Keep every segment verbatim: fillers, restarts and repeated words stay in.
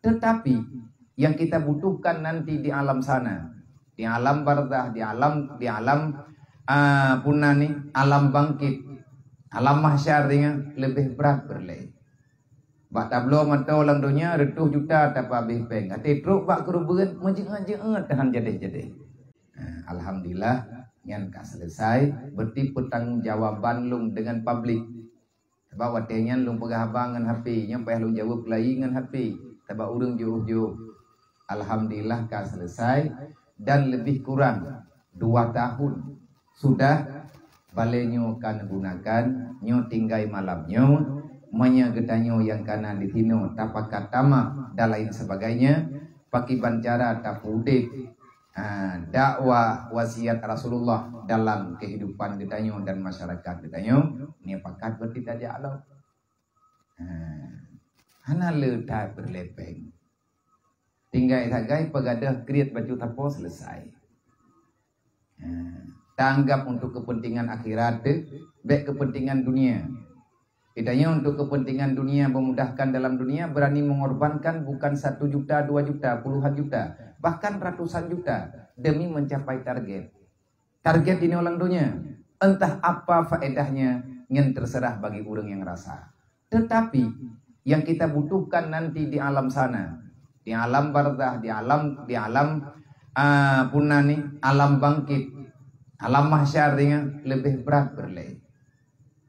Tetapi yang kita butuhkan nanti di alam sana, di alam barzah, di alam di alam uh, puna ni, alam bangkit, alam mahsyar dengan lebih berat berlai. Bak tabloe mantong lam donya reutôh juta tapeuhabéh péng. Até trok bak keureubeuen meujeuet-jeuet tahan jadeh-jadeh. Alhamdulillah, nyan ka selesai. Berarti pertanggungjawaban lôn dengan publik. Sabab watée nyan lôn peugah haba ngon H P, nyoe payah lôn jaweueb lagi ngon H P. Sabab ureuëng jiôh-jiôh. Alhamdulillah ka selesai dan lebih kurang dua tahun sudah balée nyoe ka neugunakan, nyoe tinggai malam nyoe, meunyoe geutanyoe nyang kana di sinoe tapakat tamak dan lain sebagainya, pakiban cara tapeudeb ha, dakwah wasiat Rasulullah dalam kehidupan geutanyoe dan masyarakat geutanyoe, nyoe pakat berarti tajak lom. Ha, hana le that berlepeng. Tinggai sagai peugadôh kriet bacut tapo selesai. Ha, tanggap untuk kepentingan akhirat, bek kepentingan dunia. Geutanyoe untuk kepentingan dunia, memudahkan dalam dunia, berani mengorbankan bukan satu juta, dua juta, puluhan juta, bahkan ratusan juta demi mencapai target. Target di inoe lam donya, entah apa faedahnya, nyan terserah bagi ureuëng nyang rasa. Tetapi yang kita butuhkan nanti di alam sana, di alam barzah, di alam di alam uh, puna ni, alam bangkit, alam mahsyar dengan lebih berat berlai.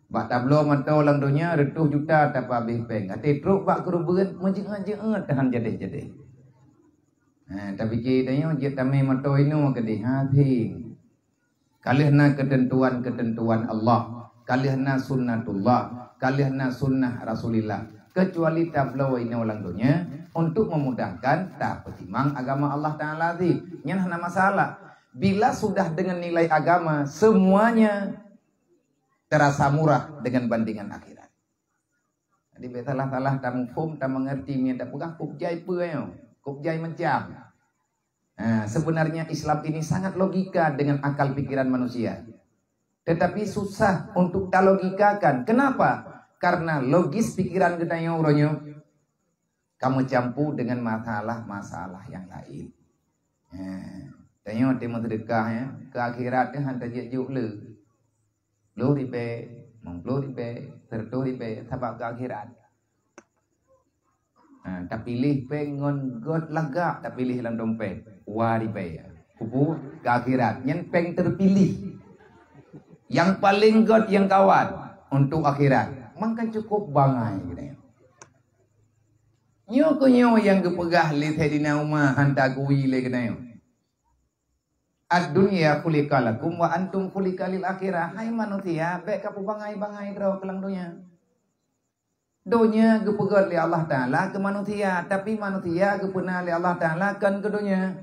Bak tabloe mantong lam donya reutôh juta tapeuhabéh péng. Até trok bak keureubeuen meujeuet-jeuet tahan jadeh-jadeh. Ha, tapike tanyoe jeuet tamé mantong inoe keudeh, hasing. Ka lheueh na keuteuntuan-keuteuntuan Allah, ka lheueh na sunnatullah, ka lheueh na sunnah Rasulillah, kecuali tabloe inoe lam donya untuk memudahkan tapeutimang agama Allah Taala tadi. Nyan hana masalah. Bila sudah dengan nilai agama, semuanya terasa murah dengan bandingan akhirat. Jadi bek salah-salah tamuphom, tamangerti, meunyoe tapeugah kok jai peue nyoe, kok jai macam. Ha, sebenarnya Islam ini sangat logika dengan akal pikiran manusia. Tetapi susah untuk talogikakan. Kenapa? Karena logis pikiran geutanyoe uroe nyoe ka meucampu dengan masalah-masalah yang lain. Ha, tanyoe teumeung seudeukah ya, ke akhirat nyan hana tajak juk le. Ploh ribée, limong ploh ribée, seureutôh ribée, sabab ke akhirat. Ha, tapiléh péng ngon göt lagak tapiléh lam dompet. Dua ribée. Kubu ke akhirat. Nyan péng terpilih. Yang paling göt nyang kawan untuk akhirat. Maka cukup bangai geutanyoe. Nyoe keuh nyoe nyang geupeugah lé Saidina Umar hanta geuwi lé geutanyoe. Ad-dunya khuliqa lakum wa antum khuliqa lil akhirah. Hai manusia, bék ka peubangai-bangai droe keu lam donya. Donya geupeugét lé Allah Taala keu manusia, tapi manusia geupeuna lé Allah Taala kon keu donya.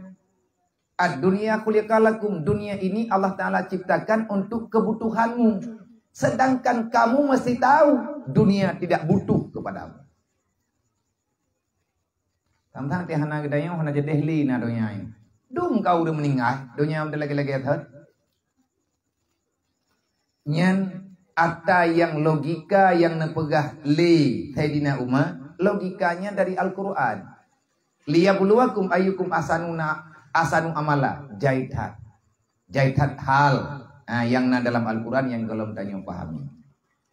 Ad-dunya khuliqa lakum, dunia ini Allah Taala ciptakan untuk kebutuhanmu. Sedangkan kamu mesti tahu dunia tidak butuh kepadamu. Tang-tang ti hana geutanyoe hana jadeh lé na donya nyoe. Dum ka ureuëng meuninggai, donya meuteulagée-lagée that. Nyan ata nyang logika nyang neupeugah lé Saidina Umar, logikanya dari Al-Quran. Liyabluwakum ayyukum ahsanu na-, ahsanu amala, jai that. Jai that hal, ha, nyang na dalam Al-Quran nyang gohlom tanyoe pahami.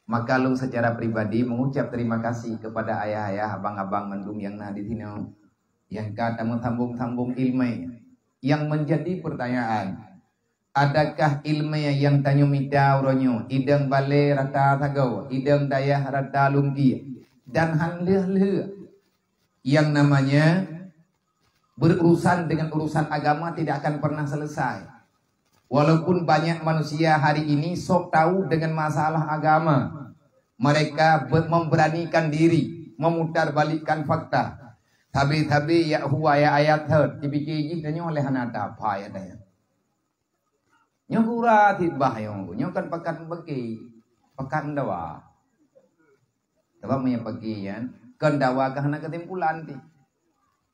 Maka lôn secara pribadi mengucap terima kasih kepada ayah-ayah, abang-abang mandum nyang na di sinoe, nyang ka tameuh sambong-sambong ilmu. Yang menjadi pertanyaan, adakah ilmu nyang tanyoe mita uroe nyoe, idong balée rata sagoe, idong dayah rata lungkie, dan han lheueh-lheueh? Yang namanya berurusan dengan urusan agama tidak akan pernah selesai. Walaupun banyak manusia hari ini sok tahu dengan masalah agama, mereka be-, memberanikan diri memutarbalikkan fakta. Sabe-sabe ya huwa ya ayat hot, dipike jih tanyoe lé hana tapa ayat-ayat. Nyoe gura sit bah nyoe, nyoe kan pakat bagi, pakat dawa. Sebab meunyoe pagi nyan, kon dawa ka hana kesimpulan ti.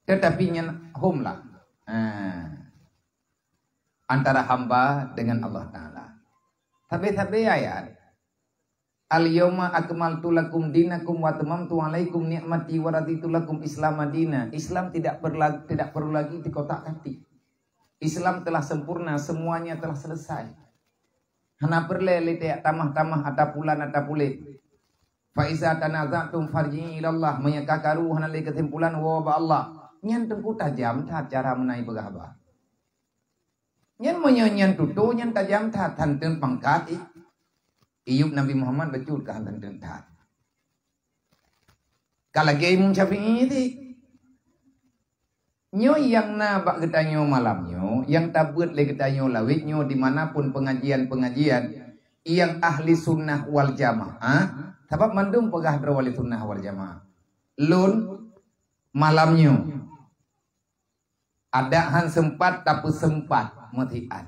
Tetapi nyan hom lah. Ha. Antara hamba dengan Allah Taala. Sabe-sabe ayat. "Al-yauma akmaltu lakum dinakum wa atmamtu alaikum ni'mati wa raditu lakum Islama dina." Islam tidak perla-, tidak perlu lagi dikotak-katik. Islam telah sempurna, semuanya telah selesai. Hana peureulée lé tamah-tamah ata pulan ata puléh. "Fa iza tanaza'tum farji'u ilallah." Meunyoe ka karu hana lé keusimpulan, woe bak Allah. Nyan teungku tajam that cara meunan peugah haba. Nyan meunyoe nyan tutoe, nyan tajam that, hanteun pangkat i-, iyup Nabi Muhammad bacut ka hanteun that. Ka lagée Imam Syafi'i tadi. Nyoe nyang na bak geutanyoe malam nyoe, nyang tabeuet lé geutanyoe lawét nyoe di mana pun pengajian-pengajian nyang ahli sunnah wal jamaah, sabab mandum peugah droe ahli sunnah wal jamaah. Lôn malam nyoe adak han sempat tapeusempat meusiat.